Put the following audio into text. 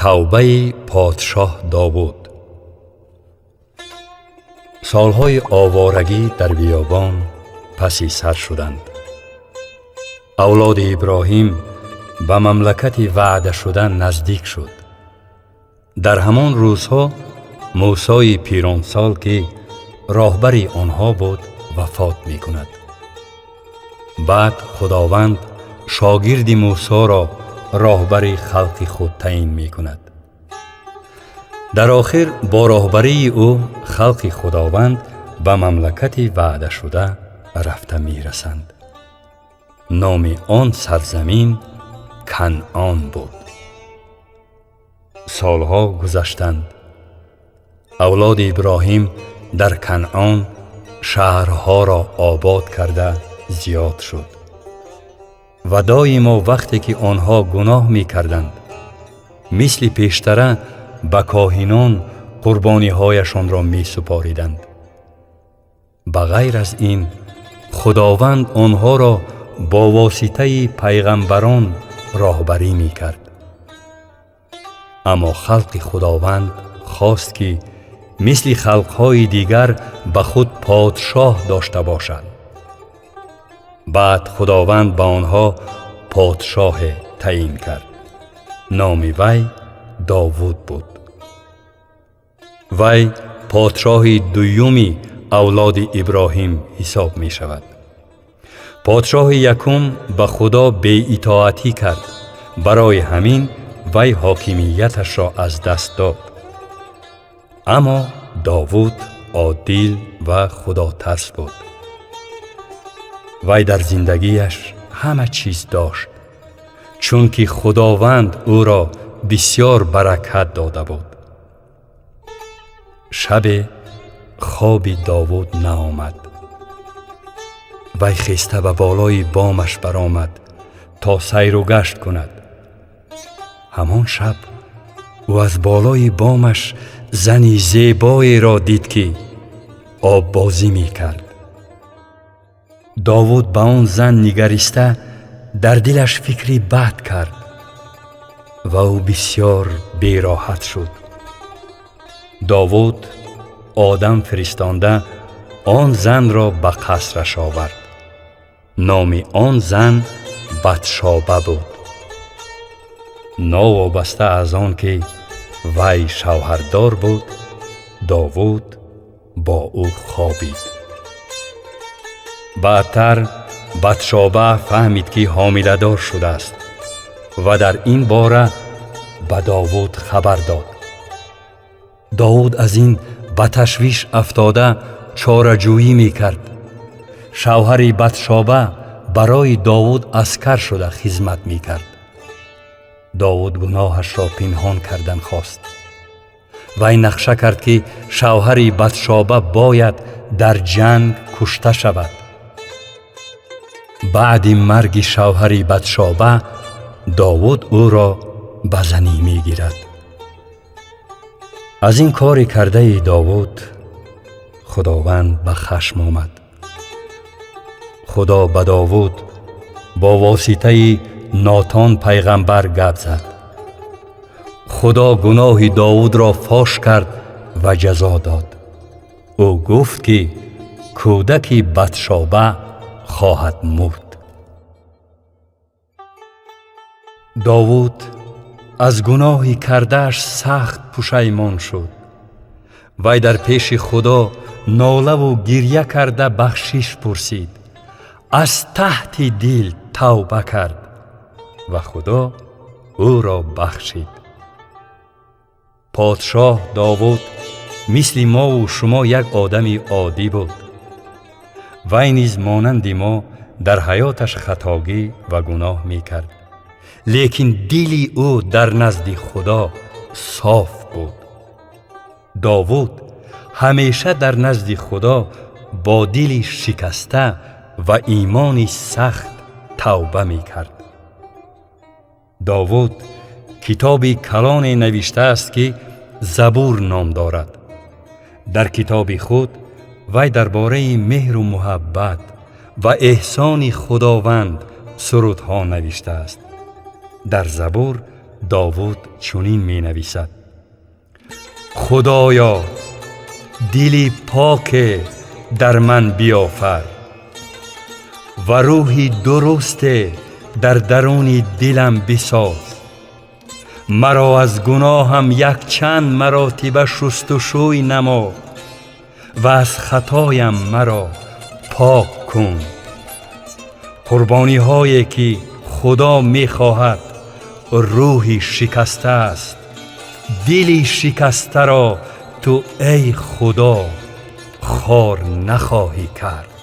Тавбаи подшоҳ Довуд. Солҳои оворагӣ дар биёбон паси сар шуданд. Авлоди Иброҳим ба мамлакати ваъдашуда наздик шуд. Дар ҳамон рӯзҳо Мӯсои пиронсол, ки роҳбари онҳо буд, вафот мекунад. Баъд Худованд шогирди Мӯсоро роҳбари халқи худ таъин мекунад. Дар охир бо роҳбарии ӯ халқи Худованд ба мамлакати ваъдашуда рафта мерасанд. Номи он сарзамин Канъон буд. Солҳо гузаштанд. Авлоди Иброҳим дар Канъон шаҳрҳоро обод карда зиёд шуд ва доимо вақте ки онҳо гуноҳ мекарданд, мисли пештара ба коҳинон қурбониҳояшонро месупориданд. Ба ғайр аз ин, Худованд онҳоро бо воситаи пайғамбарон роҳбарӣ мекард. Аммо халқи Худованд хост, ки мисли халқҳои дигар ба худ подшоҳ дошта бошад. Баъд Худованд ба онҳо подшоҳе таъин кард. Номи вай Довуд буд. Вай подшоҳи дуюми авлоди Иброҳим ҳисоб мешавад. Подшоҳи якум ба Худо беитоатӣ кард. Барои ҳамин вай ҳокимияташро аз даст дод. Аммо Довуд одил ва худотарс буд. Вай дар зиндагиаш ҳама чиз дошт, чунки Худованд ӯро бисёр баракат дода буд. Шабе хоби Довуд наомад. Вай хеста ба болои бомаш баромад то сайру гашт кунад. Ҳамон шаб ӯ аз болои бомаш зани зебоеро дид, ки оббозӣ мекард. Довуд ба он зан нигариста дар дилаш фикри бад кард ва ӯ бисёр бероҳат шуд. Довуд одам фиристонда он занро ба қасраш овард. Номи он зан Батшоба буд. Новобаста аз он ки вай шавҳардор буд, Довуд бо ӯ хобид. Баъдтар Батшоба фаҳмид, ки ҳомиладор шудааст, ва дар ин бора ба Довуд хабар дод. Довуд аз ин ба ташвиш афтода чораҷӯӣ мекард. Шавҳари Батшоба барои Довуд аскар шуда хизмат мекард. Довуд гуноҳашро пинҳон кардан хост. Вай нақша кард, ки шавҳари Батшоба бояд дар ҷанг кушта шавад. Баъди марги шавҳари Батшоба Довуд ӯро ба занӣ мегирад. Аз ин кори кардаи Довуд Худованд ба хашм омад. Худо ба Довуд бо воситаи Нотон пайғамбар гап зад. Худо гуноҳи Довудро фош кард ва ҷазо дод. Ӯ гуфт, ки кӯдаки Батшоба хоҳад мурд. Довуд аз гуноҳи кардааш сахт пушаймон шуд. Вай дар пеши Худо нолаву гирья карда бахшиш пурсид. Аз таҳти дил тавба кард ва Худо ӯро бахшид. Подшоҳ Довуд мисли мову шумо як одами оддӣ буд. Вай низ монанди мо дар ҳаёташ хатогӣ ва гуноҳ мекард, лекин дили ӯ дар назди Худо соф буд. Довуд ҳамеша дар назди Худо бо дили шикаста ва имони сахт тавба мекард. Довуд китоби калоне навиштааст, ки Забур ном дорад. Дар китоби худ вай дар бораи меҳру муҳаббат ва эҳсони Худованд сурудҳо навиштааст. Дар Забур Довуд чунин менависад: Худоё, дили поке дар ман биёфар ва рӯҳи дурусте дар даруни дилам бисоз. Маро аз гуноҳам якчанд маротиба шустушӯй намо ва аз хатоям маро пок кун. Қурбониҳое ки Худо мехоҳад рӯҳи шикаста аст. Дили шикастаро ту, эй Худо, хор нахоҳӣ кард.